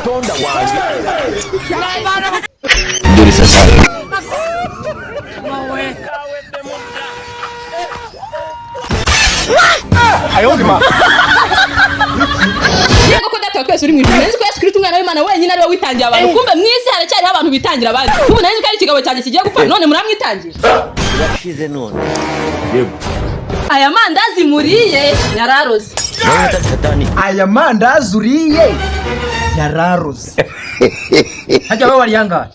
Katonda wanjye. Dore Satani. Yego ko data wa twese uri mu ijuru, nzi ko Yesu Kristo umwana w'Imana wenyine ari we witangiye abantu. Kumbe mu isi haracyariho abantu bitangira abandi. Ubu nari nzi ko ari ikigabo cyanjye kigiye gupfa, none muramwitangira. Urashize none. Aya mandazi muriye yararoze. Satani. Aya mandazi uriye yararoze. Hajya we wari yangahe?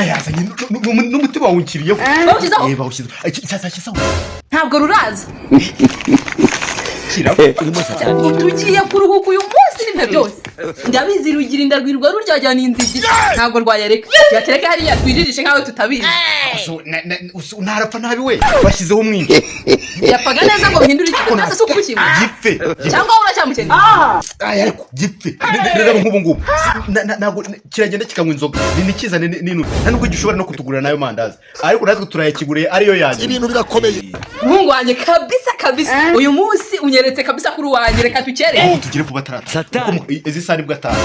Yazanye n'umutima wawukiriyeho. Bawushyizeho? Eh, bawushyizeho. Cyashyizeho. Ntabwo ruraza. Shyiraho. Tugiye kuruhuka uyu munsi n'ibyo byose. Ndabizi rugira inda rwirirwa ruryajyana inzigi. Ntabwo rwayareka. Yatereka hariya twijirishe nkaho tutabizi. Ntarapfa nabi we bashyizeho mwinshi. Yapfaga neza ngo bihindure ikigo cyose si ukubishyingura. Gipfe. Cyangwa wowe uracyamukeneye. Aya ariko gipfe. Rero nk'ubu ngubu ntabwo kiragenda kikanywa inzoga nikizane n'intu, nta nubwo gishobora no kutugurira nayo mandazi, ariko natwe turayakiguriye ariyo yanjye. Ibintu birakomeye. Umuhungu wanjye kabisa kabisa. Uyu munsi unyeretse kabisa kuri uwanjye, reka tukerere. Tugire vuba atarata. Satani. Kuko izi saha nibwo ataha.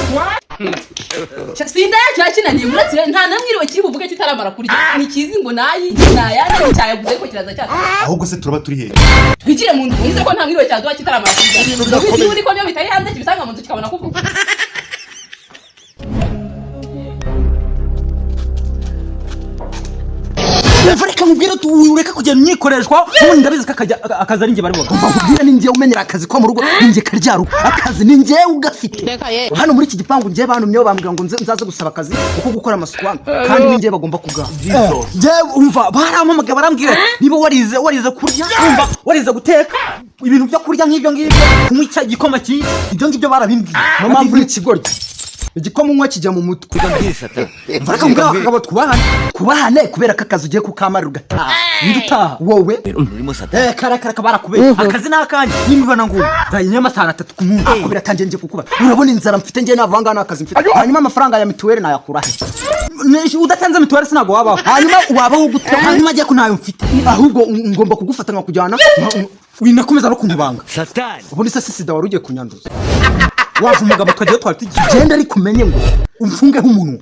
Sinda yacyo yakinaniye uretse nta namwiriwe kiri buvuge kitaramara kurya. Ntikizi ngo nayi nayane cyayaguze ko kiraza cyane. Ahubwo se turaba turi hehe? Twigire mu nzu mwize ko nta mwiriwe cyaduha kitaramara kurya. Ibintu birakomeye. Ubundi ko niyo bitari hanze kibisanga mu nzu kikabona kuvuga. Reka reka nkubwire ureke kujya myikoreshwa ubundi ndabizi ko akazi ari njye bari bugaha. Nkubwira ni njyewe umenyera akazi ko mu rugo, ni njye karyaro akazi ni njyewe ugafite hano muri iki gipangu. Njyewe bantumyeho bambwira ngo nzaze gusaba akazi kuko gukora amasuku hano, kandi ni njyewe bagomba kugaha. Njyewe umva barampamagaye barambwira niba warize warize kurya, umva warize guteka ibintu byo kurya nk'ibyo ngibyo, kunywa icyayi igikoma cyinshi, ibyo ngibyo barabimbwiye. Niyo mpamvu uri ikigoryi, igikoma unywa kijya mu mutwe. Satani. Umva reka nkubwire akagabo twubahane. Kubahane kubera ko akazi ugiye kukamarira ugataha. Ninde utaha? Wowe. Urimo Satani. Eh, kara kara barakubera akazi ni akanjye, nimba na ngombwa nzajya amasaha 3 ku munsi. Ako biratangiye ngiye kukuba, urabona inzara mfite njye navanga nta kazi mfite, hanyuma amafaranga ya mituweli nayakura he? Udatanze mituweli sinabwo wabaho. Hanyuma wabaho gute? Hanyuma agiye ko ntayo mfite. Ahubwo ngomba kugufata nkakujyana. Winakomeza no kunkubanga. Satani. Ubundi se sida wari ugiye kunyanduza? Wava umugabo twagiye twari tugiye. Genda ariko umenye ngo umfungeho umunwa.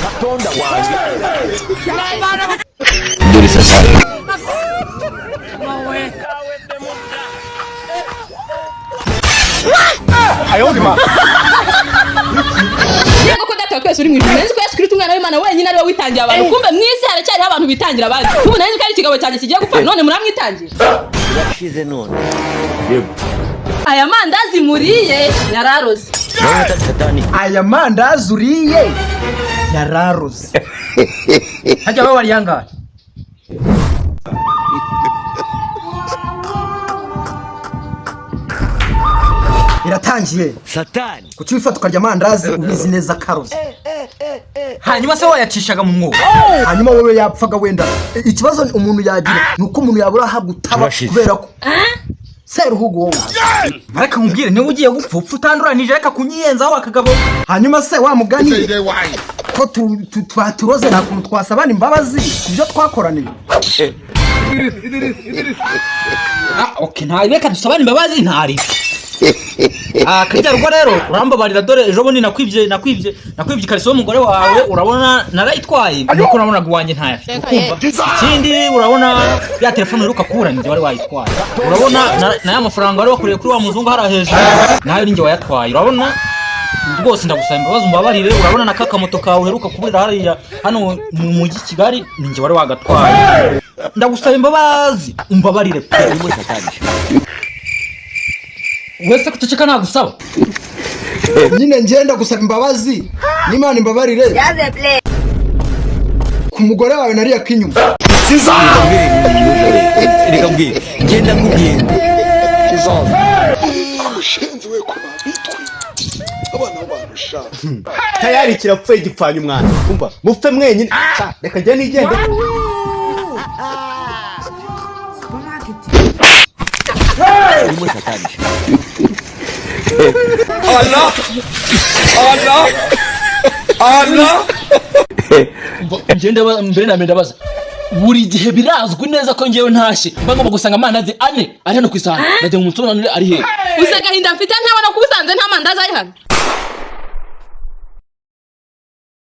Katonda wanjye. Dore Satani. Yego ko data wa twese uri mu ijuru, nzi ko Yesu Kristo umwana w'Imana wenyine ari we witangiye abantu. Kumbe mu isi haracyariho abantu bitangira abandi. Ubu nari nzi ko ari ikigabo cyanjye kigiye gupfa, none muramwitangira. Urashize none. Aya mandazi muriye yararoze. Satani. Aya mandazi uriye yararoze. Hajya we wari yangahe? Biratangiye. Satani. Kuki wifata ukarya amandazi ubizi neza karoze? Hanyuma se wayacishaga mu mwobo? Hanyuma wowe yapfaga wenda. Ikibazo umuntu yagira ni uko umuntu yabura aho agutaba. Turashize. Kubera ko seruhugu wowe. Reka nkubwire niba ugiye gupfa upfa utanduranije, reka kunyiyenzaho akagabo. Hanyuma se wa mugani ko twaturoze, nta kuntu twasabana imbabazi ku byo twakoraniye? Ah, okay, nta reka dusabane imbabazi ntari. Ah, karya rero urambabarira, dore ejo bundi nakwibye nakwibye nakwibye ikariso y'umugore wawe, urabona narayitwaye nuko nabonaga uwanjye ntayafite, ukumva ikindi urabona ya telefone uheruka kubura ninjye wari wayitwaye, urabona na ya mafaranga wari wakuriye kuri wa muzungu hariya hejuru nayo ninjye wayatwaye, urabona rwose ndagusaba imbabazi umbabarire, urabona na kakamoto kawe uheruka kuburira hariya hano mu mujyi Kigali ninjye wari wagatwaye, ndagusaba imbabazi umbabarire pe. Urimo Satani. Wese kuceceka nagusaba. Nyine ngenda gusaba imbabazi n'Imana imbabarire ku mugore wawe nariye ak'inyuma. Reka mbwire, ngenda nkubwire. Mushenzi we, ko babitwe abana b'abantu sha. Tayari kirapfuye, gipfanye umwana. Umva, mupfe mwenyine. Sha, reka njye nigende. Urimo satani. Ngende mbere na mbere ndabaza, buri gihe birazwi neza ko ngewe ntashye mba ngomba gusanga amandazi ane ari hano ku isahani, ndagira ngo munsobanurire ari hehe. Uzi agahinda mfite ntabona ko ubusanzwe nta mandazi ari hano.